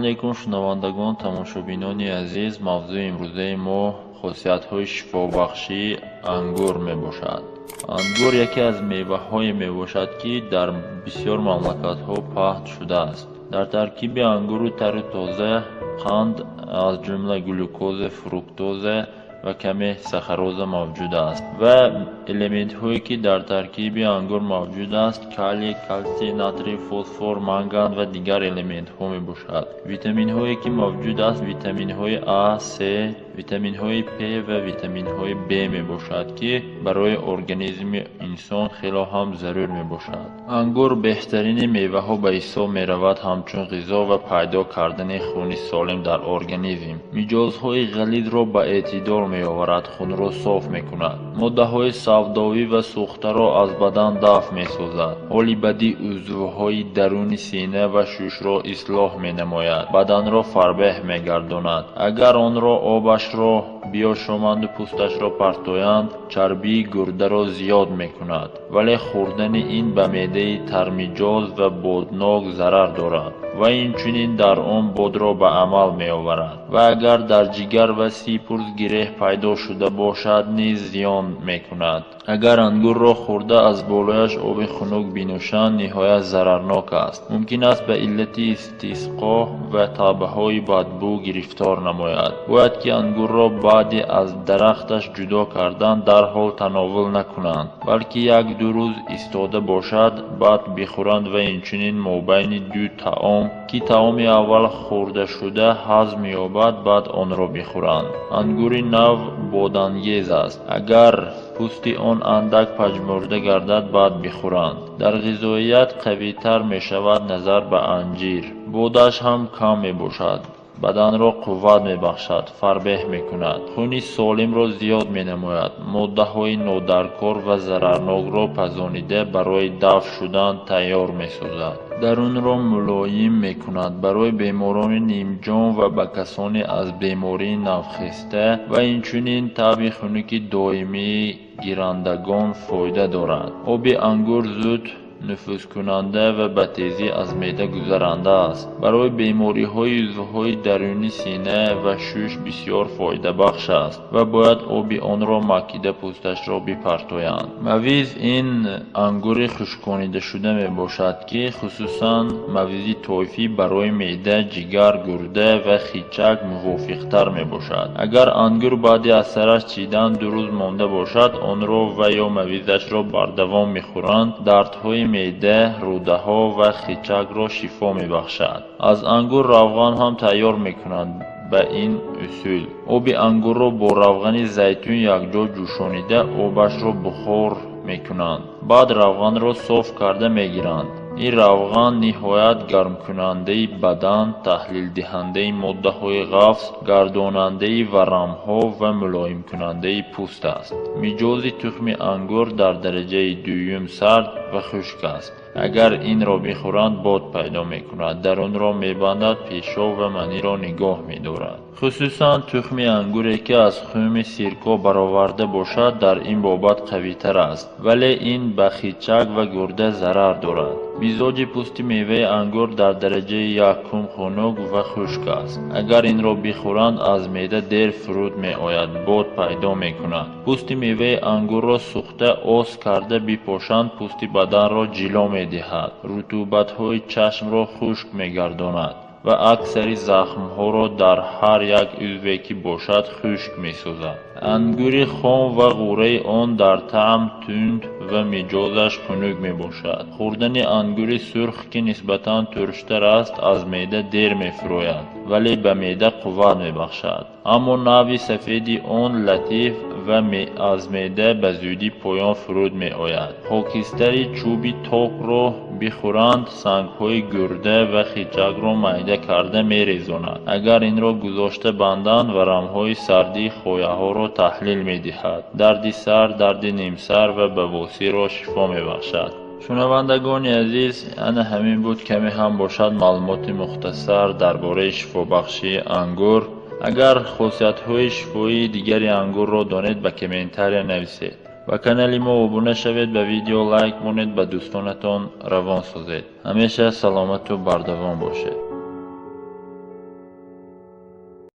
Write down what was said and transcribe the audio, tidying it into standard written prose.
Алайкум, шунавандагон, тамошобинони азиз. Мавзӯи имрӯзаи мо хосиятҳои шифобахшии ангур мебошад. Ангур яке аз меваҳое мебошад, ки дар бисёр мамлакатҳо паҳн шудааст. Дар таркиби ангуру тару тоза қанд, аз ҷумла глюкоза, фруктоза ва каме сахароза мавҷуд аст. Ва элементҳое, ки дар таркиби ангур мавҷуд аст, калий, калсий, натрий, фосфор, манган ва дигар элементҳо мебошад. Витаминҳое, ки мавҷуд аст, витаминҳои А, С, витаминҳои П ва витаминҳои Б мебошад, ки барои организми инсон хело ҳам зарур мебошад. Ангур беҳтарини меваҳо ба ҳисоб меравад ҳамчун ғизо ва пайдо кардани хуни солим дар организм. Миҷозҳои ғализро ба эътидол меоварад, хунро соф мекунад. Моддаҳои савдовӣ ва сӯхтаро аз бадан дафъ месозад. Ҳоли бади узвҳои даруни сина ва шушро ислоҳ менамояд. Баданро фарбеҳ мегардонад. Агар онро обашро биёшоманду пӯсташро партоянд, чарбии гурдаро зиёд мекунад. Вале хӯрдани ин ба меъдаи тармиҷоз ва боднок зарар дорад ва инчунин дар он бодро ба амал меоварад. Ва агар дар ҷигар ва сипурс гиреҳ пайдо шуда бошад, низ зиён мекунад. Агар ангурро хӯрда аз болояш оби хунук бинӯшанд, ниҳоят зарарнок аст. Мумкин аст ба иллати истисқо ва табъҳои бадбӯ гирифтор намояд. Бояд ки ангурро баъди аз дарахташ ҷудо кардан дарҳол тановул накунанд, балки як-ду рӯз истода бошад, баъд бихӯранд ва инчунин мобайни ду таом, ки таоми аввал хӯрдашуда ҳазм ёбад, баъд онро бихӯранд. Ангури нав бодангез аст. Агар пӯсти он андак пажмурда гардад, баъд бихӯранд. Дар ғизоият қавитар мешавад назар ба анҷир. Бодаш ҳам кам мебошад. Баданро қувват мебахшад, фарбеҳ мекунад. Хуни солимро зиёд менамояд. Моддаҳои нодаркор ва зарарнокро пазонида барои дафъ шудан тайёр месозад. Дарунро мулоим мекунад. Барои беморони нимҷон ва ба касоне аз бемории навхеста ва инчунин таби хунуки доимӣ гирандагон фоида дорад. Оби ангур зуд нуфузкунанда ва ба тезӣ аз меъда гузаранда аст. Барои бемориҳои узвҳои даруни сина ва шуш бисёр фоидабахш аст ва бояд оби онро макида пӯсташро бипартоянд. Мавиз ин ангури хушконидашуда мебошад, ки хусусан мавизи тоифӣ барои меъда, ҷигар, гурда ва хичак мувофиқтар мебошад. Агар ангур баъди аз сараш чидан 2 рӯз монда бошад, онро ва ё мавизашро бардавом мехӯранд, дардҳои меъда, рӯдаҳо ва хичакро шифо мебахшад. Аз ангур равған ҳам тайёр мекунанд ба ин усул. Оби ангурро бо равғани зайтун якҷо ҷӯшонида обашро бухор мекунанд. Баъд равғанро соф карда мегиранд. Ин равған ниҳоят гармкунандаи бадан, таҳлилдиҳандаи моддаҳои ғафз, гардонандаи варамҳо ва мулоимкунандаи пӯст аст. Миҷози тухми ангур дар дараҷаи дуюм сард ва хушк аст. Агар инро бихӯранд, бод пайдо мекунад, дарунро мебандад, пешоб ва маниро нигоҳ медорад. Хусусан тухми ангуре, ки аз хуми сирко бароварда бошад, дар ин бобат қавитар аст, вале ин ба хичак ва гурда зарар дорад. Мизоҷи пӯсти меваи ангур дар дараҷаи якум хунук ва хушк аст. Агар инро бихӯранд, аз меъда дер фуруд меояд, бод пайдо мекунад. Пӯсти меваи ангурро сӯхта ос карда бипошанд, пӯсти баданро ҷило медиҳад, рутубатҳои чашмро хушк мегардонад ва аксари захмҳоро дар ҳар як узве ки бошад хушк месозад. Ангури хом ва ғӯраи он дар таъм тунд ва миҷозаш хунук мебошад. Хӯрдани ангури сурх, ки нисбатан турштар аст, аз меъда дер мефурояд, вале ба меъда қувват мебахшад. Аммо навъи сафеди он латиф ва аз меъда ба зудӣ поён фуруд меояд. Хокистари чӯби токро бихӯранд, сангҳои гурда ва хичакро майда карда мерезонад. Агар инро гузошта банданд, варамҳои сардии хояҳоро таҳлил медиҳад. Дарди сар, дарди нимсар ва бавосирро шифо мебахшад. Шунавандагони азиз, ана ҳамин буд каме ҳам бошад маълумоти мухтасар дар бораи шифобахшии ангур. Агар хосиятҳои шифоии дигари ангурро донед, ба комментария нависед. Ба канали мо обуна шавед, ба видео лайк монед, ба дӯстонатон равон созед. Ҳамеша саломату бардавом бошед.